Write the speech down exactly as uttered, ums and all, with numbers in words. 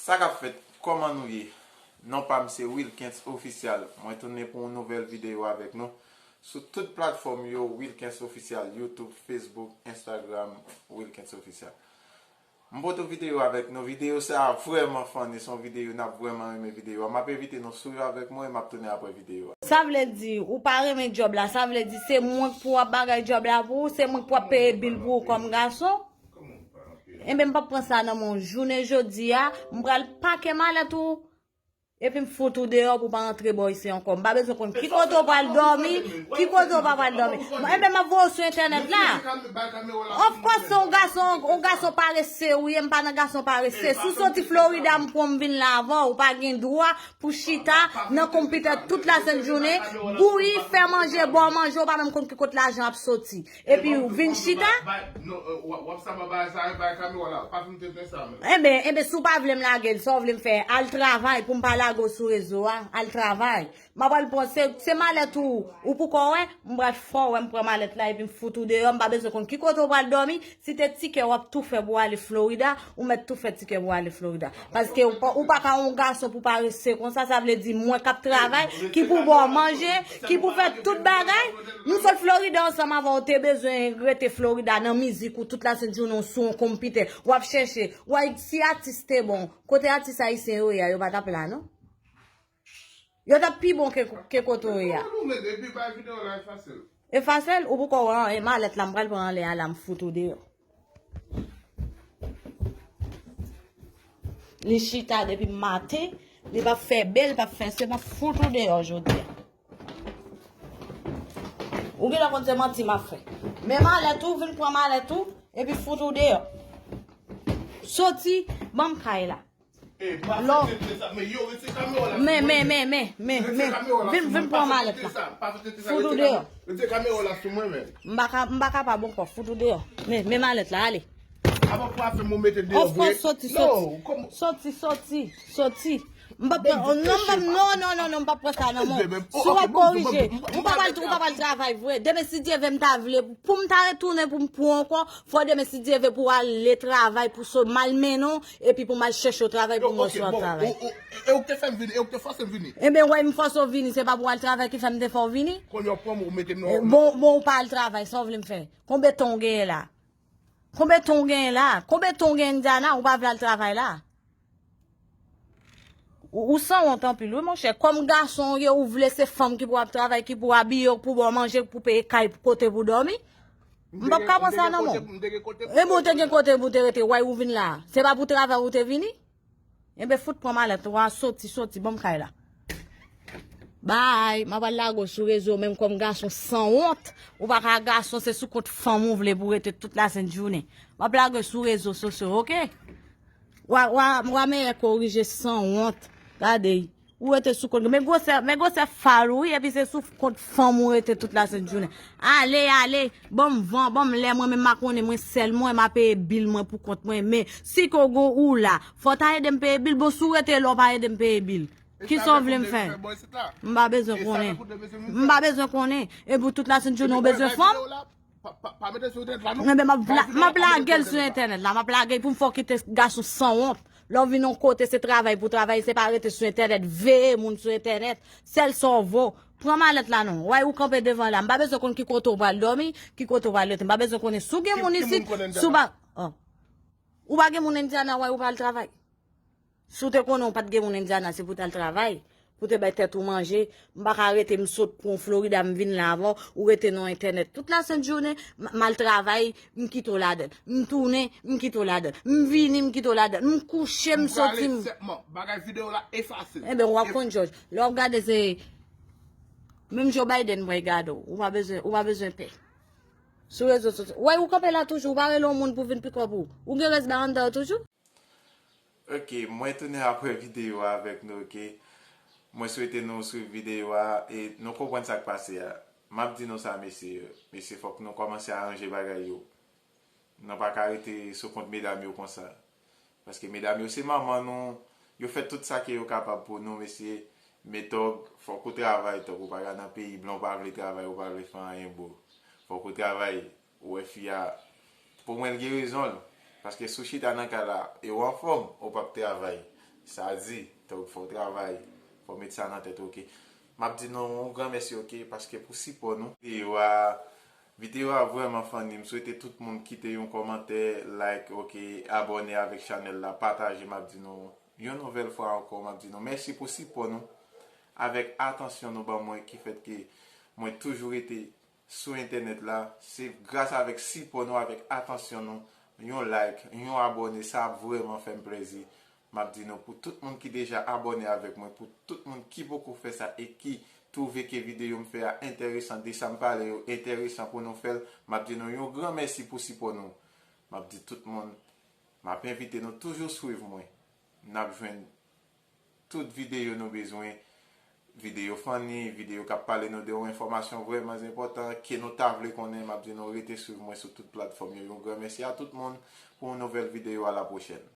Sa k ap fèt? Kòman nou ye? Non pa m se Wilkens Ofisyal. Mwen tounen pou yon nouvèl videyo avèk nou sou tout platfòm yo, Wilkens Ofisyal, YouTube, Facebook, Instagram, Wilkens Ofisyal. M pote yon videyo avèk nou. Videyo sa a vrèman funny, se yon videyo n ap vrèman renmen videyo a. M ap envite nou swiv avèk mwen e m ap tounen apre videyo a. Sa vle di, ou pa renmen djòb la, sa vle di se mwen k pou ap bagay djòb la pou ou, se mwen k pou ap peye bil pou ou kòm gason? Enben, m p ap pran sa nan men w. Jounen jodi a, m pral pake malèt ou, epi m fout ou deyò pou w pa antre bò isi ankò. M pa bezwen konn ki kote w pral dòmi, ki kote w pa pral dòmi. Enben, m ap voye w sou entènèt la. Of course, se yon gason, yon gason parese ou ye, m pa nan gason parese. Si w soti Florida, m pran m vin la avè w, ou pa gen dwa pou chita nan konpitè tout lasent jounen, bouyi, fè manje, ba w manje, ou pa menm konn ki kote lajan ap soti. Epi w vin chita? Enben, enben, si w pa vle m lage l, sa w vle m fè? Al travay pou m pa lage w sou rezo a. Al travay. M ap al pran, se, se malèt ou, ou poko wè, m pral fè w wè m pran malèt la epi m fout ou deyò, m pa bezwen konn ki kote w pral dòmi, si te tikè w ap tou fè pou w ale Florida, ou mèt tou fè tikè pou w ale Florida. Paske ou pa, ou pa ka yon gason pou parese konsa, sa vle di mwen k ap travay, ki pou ba w manje, ki pou fè tout bagay. M sot Florida ansanm avè w, te bezwen rete Florida nan mizik ou tout lasent jounen w sou yon konpitè, w ap chèche, w a si atis te bon, kote atis ayisyen yo ye a, yo pa t ap la non. Yo t ap pi bon ke, ke kote w ye a. Efase l? Ou poko wè anyen, malèt la, m pral pran anlè a la, m fout ou deyò. Li chita depi maten, li p ap fè bèl, p ap fè se, m ap fout ou deyò jodi a. Ou genlè konn se manti m ap fè. Men malèt ou, vin pran malèt ou, epi fout ou deyò. Soti, ban m kay la. Lò. Men, men, men, men, men, men. Vin, vin pran malèt la. Fout ou deyò. M pa ka, m pa kapab ankò. Fout ou deyò. Men, men malèt la, ale. Of course, soti, soti. Soti, soti, soti. M p ap pran, non, m p ap, non, non, non, non, m p ap pran sa nan men w. Si w ap korije, ou pa pral, ou pa pral travay vre. Demen, si Dye vle, m ta vle, pou m ta retounen, pou m pran w ankò, fò demen, si Dye vle, pou w ale travay, pou so m al mennen w, epi pou m al chèche w travay pou m wè si w ap travay. E ou k te fè m vini, e ou k te fòse m vini. Enben, wè, m fòse w vini, se pa pou w al travay ki fè m te fè w vini. Kounye a w pran m, ou mete m nan. Bon, bon, ou pa al travay, sa w vle m fè? Konbyen tan w genyen la? Konbyen tan w genyen la? Konbyen tan w genyen Indiana, ou pa vle al travay la? Ou, ou sanwont anpil, wi, monchè. Kòm gason w ye, ou vle se fanm ki pou ap travay, ki pou abiye w, pou ba w manje, pou peye kay, kote pou dòmi. M p ap ka pran sa nan men w. Enben, ou te gen kote pou te rete, wè ou vin la. Se pa pou travay ou te vini? Enben, fout pran malèt ou a, soti, soti, ban m kay la. Bay, m ap al lage w sou rezo, menm kòm gason sanwont. Ou pa ka gason, se sou kont fanm ou vle pou rete tout lasent jounen. M ap lage w sou rezo sosyo, oke? Wa, wa, wa meyè korije sanwont. Gade, ou rete sou kont. Men gwosè, men gwosè fal ou, wi, epi se sou kont fanm ou rete tout lasent jounen. Ale, ale, ban m van, ban m lè, mwen menm m a konnen mwen sèl mwen, m a peye bil mwen pou kont mwen. Men, si ke w gon ou la, fò w ta ede m peye bil, bon, si w rete la, w pa ede m peye bil. Kisa w vle m fè? M pa bezwen konnen. M pa bezwen konnen. E pou tout lasent jounen, w bezwen fanm? Pa, pa, pa mete sou entènèt la, non. Enben, m ap la-, m ap lage l sou entènèt la. M ap lage l pou m fè w kite gason sanwont. Lè w vin yon kote, se travay pou travay, se pa rete sou entènèt, veye moun sou entènèt. Sèl sa w vo. Pran malèt la non. Wè ou kanpe devan la. M pa bezwen konn ki kote w pral dòmi, ki kote w pral rete. M pa bezwen konnen si w gen moun isit, si w pa, oh. Ou pa gen moun Indiana, wè ou pral travay. Si w te konnen w pa t gen moun Indiana, se pou w t al travay, pou w te bay tèt ou manje. M pa ka rete, m sot pran w Florida, m vin la avè w, ou rete nan entènèt tout lasent jounen, m, m al travay, m kite w ladan l. M tounen, m kite w ladan l. M vini, m kite w ladan l. M kouche, m soti, m. Bagay videyo la efase. Enben, w ap konn jòj. Lè w ap gade, se menm Joe Biden mwen gade w. Ou pa bezwen, ou pa bezwen pè. Sou rezo sosyo. Wè, ou kanpe la toujou, ou pa rele yon moun pou vin pikòp ou. Ou gen rès ba anndan toujou? Ok, mwen tounen apre videyo a avèk nou, ok? Mwen swete nou swiv videyo a e nou konprann sa k pase a. M ap di nou sa, mesye, mesye, fòk nou kòmanse aranje bagay yo. Nou pa ka rete sou kont medam yo konsa. Paske medam yo se manman nou, yo fè tout sa ke yo kapab pou nou, mesye. Men Tòg, fòk ou travay, Tòg, ou pa ka nan peyi blan, ou pa vle travay, ou pa vle fè anyen, bro. Fòk ou travay. Ou wè fi a, pou mwen, l gen rezon l. Paske si w chita nan kay la, e w anfòm, ou p ap travay. Sa di, Tog, fò w travay, fò w met sa nan tèt, oke. M ap di nou yon gran mèsi, oke, paske pou sipò nou. Videyo a, videyo a vrèman funny. M swete tout moun kite yon kòmantè, like, oke, abòne avèk chanèl la, pataje, m ap di nou yon nouvèl fwa ankò, m ap di nou mèsi pou sipò nou, avèk atansyon nou ban mwen, ki fèt ke mwen toujou rete sou entènèt la, se gras avèk sipò nou, avèk atansyon nou, yon like, yon abòne, sa ap vrèman fè m plezi. M ap di nou pou tout moun ki deja abòne avèk mwen, pou tout moun ki poko fè sa e ki twouve ke videyo m fè a enteresan, de sa m pale yo enteresan pou nou fè l, m ap di nou yon gran mèsi pou sipò nou. M ap di tout moun, m ap envite nou toujou swiv mwen. N ap jwenn tout videyo nou bezwen, videyo funny, videyo k ap pale nou de yon enfòmasyon vrèman enpòtan ke nou ta vle konnen. M ap di nou rete swiv mwen sou tout platfòm yo. Yon gran mèsi a tout moun pou yon nouvèl videyo. A la pwochèn.